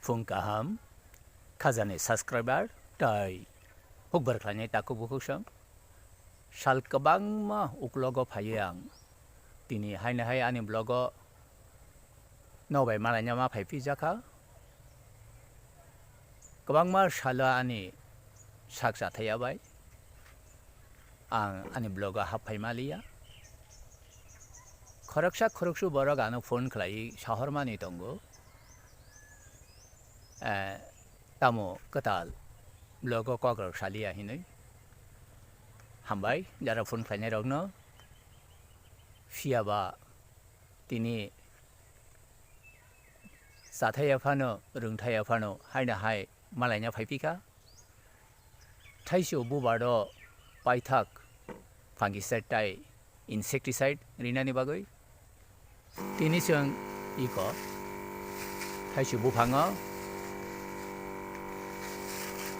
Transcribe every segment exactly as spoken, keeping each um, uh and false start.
Phung kaham, khajani subscriber tei hukbar khlainai takhuk bukhuk song. Sal kwbangma uklogo phaiwi ang tini haino hai ani vlogo nobai malaina ma phai phijakha. Kwbangma salo ani sak chathaya bai ang ani vlogo hap phai maliya. Khoroksa khoroksu borok ano phone khlaiwi sahormani tongo. Eh, tamo kwtal vlogo kokrok saliya hinwi. Hambai jara phone khlainairokno. Phiyaba tini chathaya phano, rwngthaya phano, haino hai malaina phai phikha. Thaisu bubaro paithak fungicide tei insecticide rinani bagwi. Tini chwng iko thaisu buphango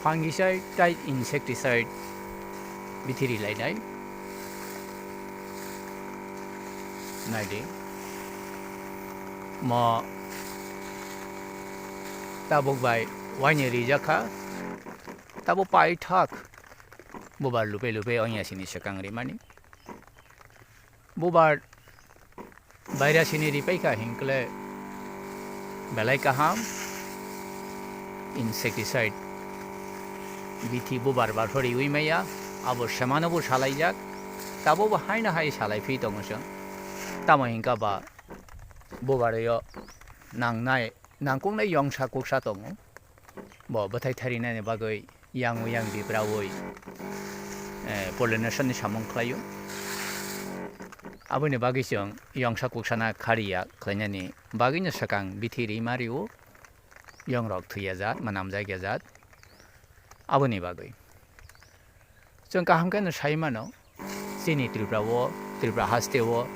fungicide tei insecticide bithi rilainai. Naidi. Mo tabuk bai waini rijak kha. Tabo paithak bubar lupe lupe onya sini swkang rimani. Bubar baira sini ripai kha hinkle belai kaham insecticide bithi bubar bar riwi maya, abo semano bo salaijak, tabo bo haino hai salai phi tongo chwng. Tamo hinkha ba bubar yo nangnai, nangkuknai yongsa kuksa tongo. Bo bwthai tharinani bagwi yang o yang bipraui, eh, pollination ni samung khlaio. Aboni bagwi chwng yongsa kuksana khariya khlainani bagwino swkang bithi rima rio, yongrok thwiya jat, manamjak ya jat. Aboni bagwi chwng kaham khe no sai mano, chini Tripura o, Tripura haste o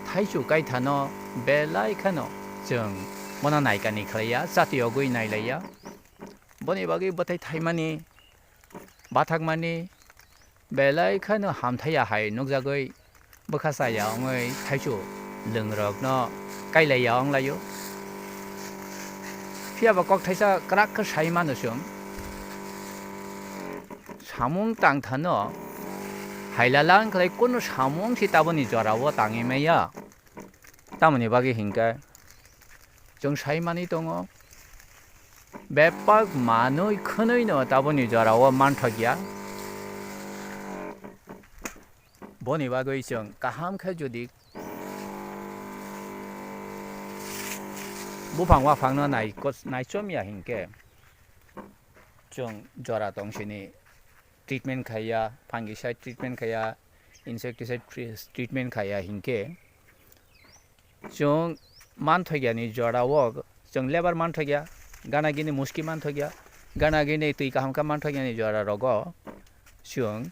thaichu kaithano belai kheno chwng bono naikani khlaiya, chati yogwi nailaiya. Boni bagwi bwthai thaimani, bathakmani belai kheno hamthaiya hai nukjagwi bwkha chaya wngwi thaichu lwngrokno kailaiya wnglaio. Phiyaba kok thaisa kwrak khe sai mano chwng, samung tangthano hailala wngkhlai kunu samung si taboni jorao tangwi maya. Tamoni bagwi hinkhe chwng sai manwi tongo, bebak manwi khwnwino taboni jorao manthokya. Boni bagwi chwng kaham khe jodi buphang waphangno nai-, naichomya hinkhe, chwng jora tongsini treatment khaiya, fungicide treatment khaiya, insecticide tre-, treatment khaiya hinkhe, chwng manthokya ni jora o, chwng lebar manthokya, gana gini muski manthokya, gana gini twi kaham khe manthokya ni jora rogo chwng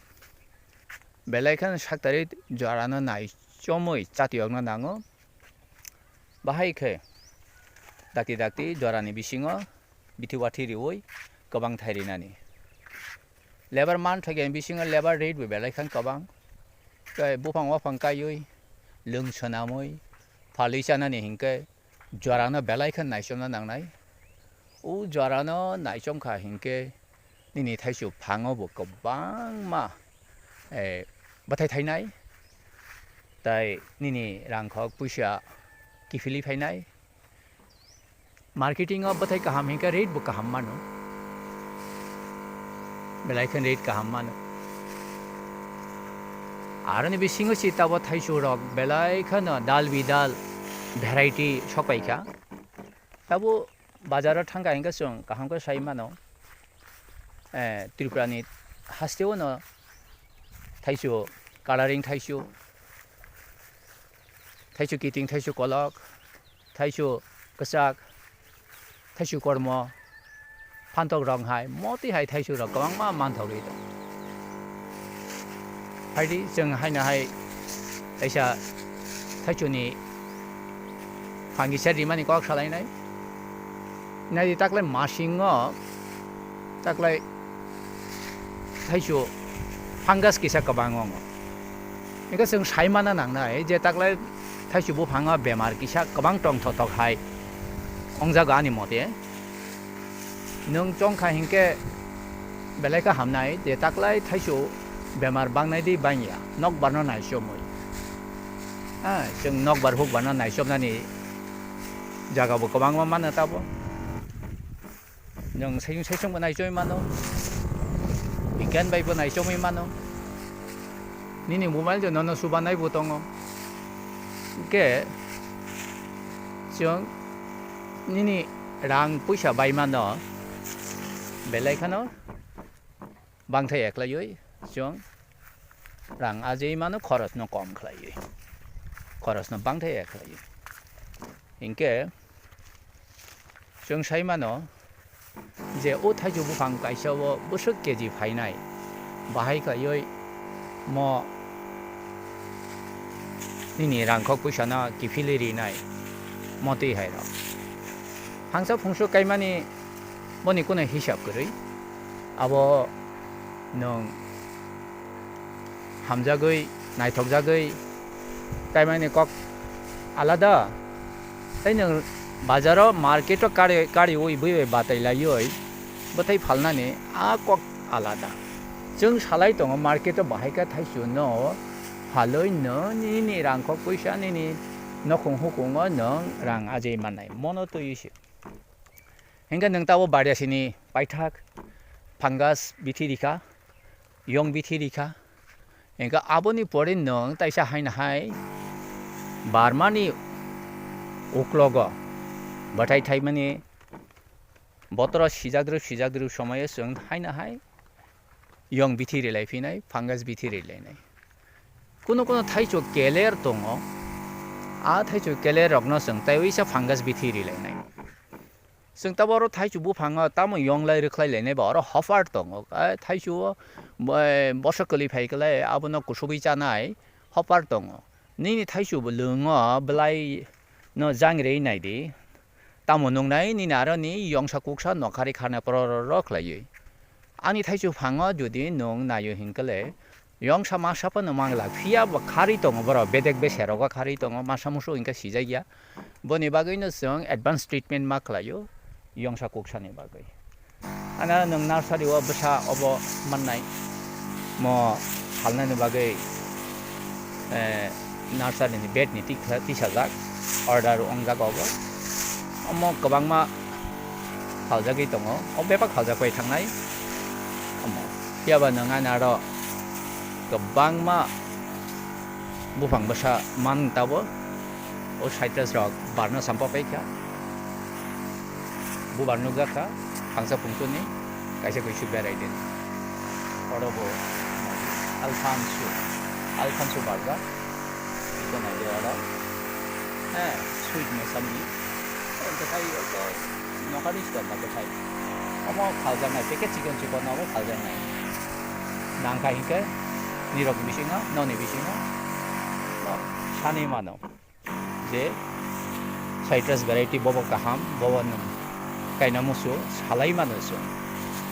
belai kheno saktari jora no nai chomwi chati yokno nango. Bahai khe dakti dakti jora ni bisingo bithi wathi riwi kwbang thai rinani. Lebar manthokya ni bisingo lebar rate bo belai khang kwbang. Tei buphang waphang kaiwi lwng swnamwi phalwi chanani hinkhe jorano belai khe naichomna nangnai. O jorano naichomkha hinkhe nini thaichu phango bo kwbangma, eh, bwthai thainai. Tei nini rangkhok puisa kiphilwi phainai. Marketing o bwthai kaham hinkhe rate bo kaham mano. Belai khe rate kaham mano. Aroni bisingo si tabo thaichu rok belai kheno dal bidal variety sokpaikha. Tabo bazaro thangkha hinkhe chwng kaham khe sai mano. Eh, Tripura ni haste o no thaichu, colouring thaichu, thaichu kiting, thaichu kolok, thaichu kwchak, thaichu kormo, phantok rok hai, motwi hai thaichu rok kwbangma manthogwi tong. Phaidi chwng haino hai kaisa thaichuni fungicide rimani kok salainai. Naidi taklai masingo taklai thaichu fungus kisa kwbang wngo. Hingkhe chwng sai mana nangnai je taklai thaichu buphango bemar kisa kwbang tongthok thok hai wngjago ani mote. Nwng chongkha hinkhe belai khe hamnai je taklai thaisu bemar bangnai di bangya nokbar no naichomwi. Ha, chwng nokbar hukbar no naichomnani jaga bo kwbangma mano tabo. Nwng saisung saisung bo naichomwi mano, bigyan bai bo naichomwi mano, nini mobile jo nono subanai bo tongo. Hinkhe chwng nini rang puisa bai mano belai kheno bangthai eklaiwi chwng rang ajai mano khorosno kom khlaiwi, khorosno bangthai eklaiwi. Hinkhe chwng sai mano je o thaichu buphang kaisa o bwswk keji phainai, bahai kaiwi mo nini rangkhok puisano kiphilwi rinai motwi hai rok. Hangsa phungsu kaimani boni kunu hisab kwrwi abo nwng hamjagwi, naithokjagwi kaimani kok alada. Tei nwng bazaro, market-o kari, kariwi bui bai batai laiwi bwthai phalnani a kok alada. Chwng salai tongo, market-o bahai khe thaisu no phalwi no nini rangkhok puisa nini nokhung hukungo nwng rang ajai mannai, mono twiwi se. Hinkhe nwng tabo bariasini paithak, fungus bithi rikha, yong bithi rikha. Hinkhe aboni pore nwng taisa haino hai barmani uklogo bwthai thaimani botoro sijakdrwp sijakdrwp somoyo chwng haino hai yong bithi rilai phinai, fungus bithi rilainai. Kunu kunu thaichu keler tongo, a thaichu keler rokno chwng tei uisa fungus bithi rilainai. Chwng tabo oro thaichu buphango tamo yonglai rwkhlai lainai ba oro hopar tongo. A thaichu o, eh, borsa kwlwi phai khlai abono kusubui chanai hopar tongo. Nini thaichu bo lwngo belai no jangri naidi. Tamo nungnai nini aroni yongsa kuksa nokhari khana pororo khlaiwi. Ani thaichu phango jodi nwng naio hinkhe le, yongsa masa phano mangla, phiya bo kharwi tongo borok, bedek beserogo kharwi tongo, masa musu hinkhe sijakya. Boni bagwino chwng advance treatment ma khlaio yongsa kuksani bagwi. Ana nwng nursery o bwsa obo mannai, mo phalnani bagwi, eh, nursery ni bed ni tiksa-, tisajak, order wngjak obo. Omo kwbangma phaljagwi tongo, o bebak phaljak bai thangnai. Omo, phiya ba nwng ani aro kwbangma buphang bwsa man tabo. O citrus rok barno sampa paikha. Bubar nukjakha, hangsa phungtuni kaisa kuisu berai din. Oro bo alphansu, alphansu barjak. Iko naidi oro. He, sweet mosambi. Bwthai iko nokhani sita bwthai. Omo phaljaknai, packet chikon chikon omo phaljaknai. Nangkha hinkhe nirok bisingo, noni bisingo. No, sani mano. Je citrus variety bobo kaham, bobo nwng kaina musu salai mano chwng.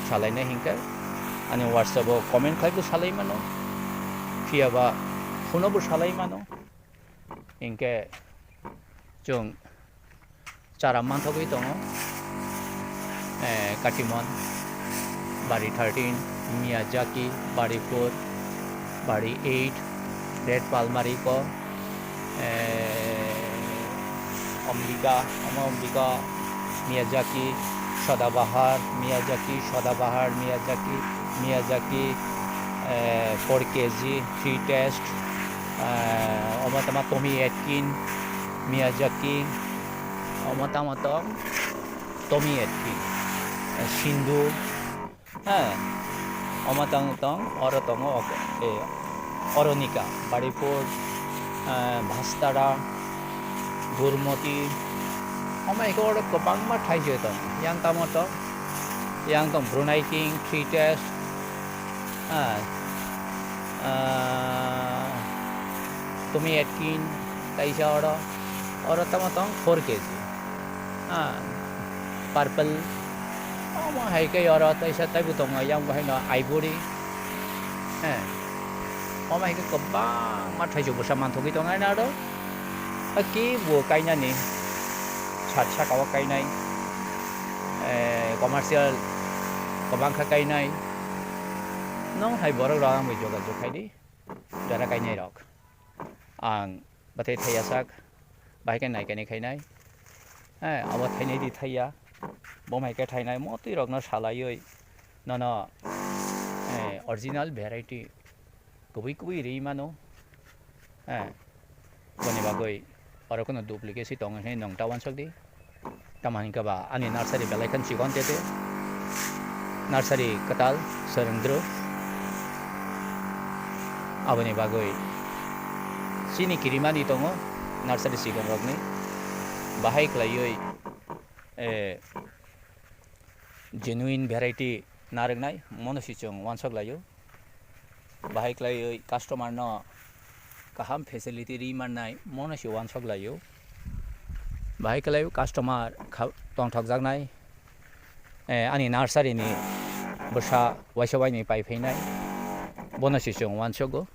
Salainai hinkhe ani WhatsApp o comment khlai bo salai mano, phiya ba phone o bo salai mano. Hinkhe chwng chara manthogwi tongo, eh, Katimon, Bari thirteen, Miyazaki, Bari four, Bari eight, Red Palmariko, eh, Ambika, omo Ambika, Miyazaki, Sadabahar, Miyazaki, Sadabahar, Miyazaki, Miyazaki, eh, four K G, Three Taste, eh, omo tama Tommy Atkin, Miyazaki, omo tama tong Tommy Atkin, eh, Sindhu, ha, omo tang tong, oro tongo, ok, eh, Oronika, Baripur, eh, Bhastara, Gurmoti, omo eko oro kwbangma thaisio tong, yang tamo tong, yang tong Brunei King, Three Taste, ha, ah, Tommy Atkin, kaisa oro, oro tamo tong four K G. Ah, purple. Omo hai khe oro teisa taibo tongo, yang bo haino ivory. Eh, omo hai khe kwbangma thaichuk bwsa manthogwi tongo haino oro. Haki bo kainani sat saka o kainai, eh, commercial kwbang kha kainai. Nong hai borok rok ang bai jogajog khai di, jara kainai rok. Ang bathai thaiya sak, bahai khe nai kainai khainai. Eh, abo thainai di thaiya, bo hai khe thainai, motwi rokno salaiwi nono, eh, original variety kubui kubui ri mano. Eh, boni bagwi oro kheno duplicate se tongo hinwi nwng ta uansuk di. Tamo hinkhe ba ani nursery belai kheno chikon tete. Nursery kwtal swrwngdru. Aboni bagwi chini kirimani tongo nursery chikon rokni. Bahai khlaiwi, eh, genuine variety narwknai, mono se chwng uansuk laio. Bahai khlaiwi customer no kaham facility ri mannai, mono se uansuk laio. Bahai khlaiwi customer kha-, tongthokjaknai, eh, ani nursery ni bwsa uaisa uaini pai phainai, bono se chwng uansugo.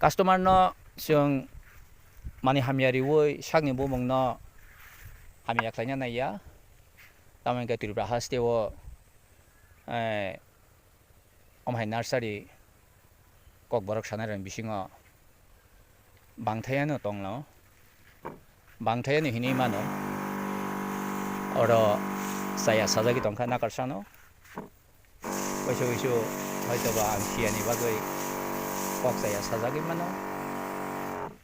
Customer no chwng mani hamya riwi sakni bumung no hamya khlaina naiya. Tamo hinkhe Tripura haste o, eh, omo hai nursery kokborok sanai rokni bisingo bangthayano tongno, bangthayano hinwi mano. Oro chaya sajagwi tongkha nakarsano. Waisa waisu hoitoba ang siyani bagwi kok chaya sajagwi mano.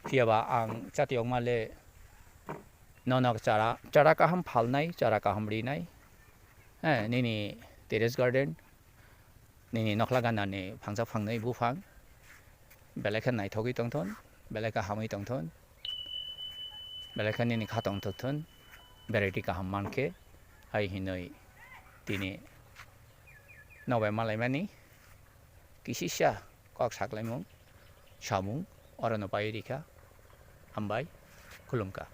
Phiyaba ang chatiyokma le nono chara, chara kaham phalnai, chara kaham rinai. Eh, nini terrace garden, nini nokhla ganani phangsa phangnwi buphang, belai khe naithogwi tongthon, belai khe hamwi tongthon, belai khe nini kha tongthokthon, variety kaham mankhe, hai hinwi tini nobai malaimani kisisa kok saklaimung, samung, orono paiwi rikha. Hambai, khulumkha.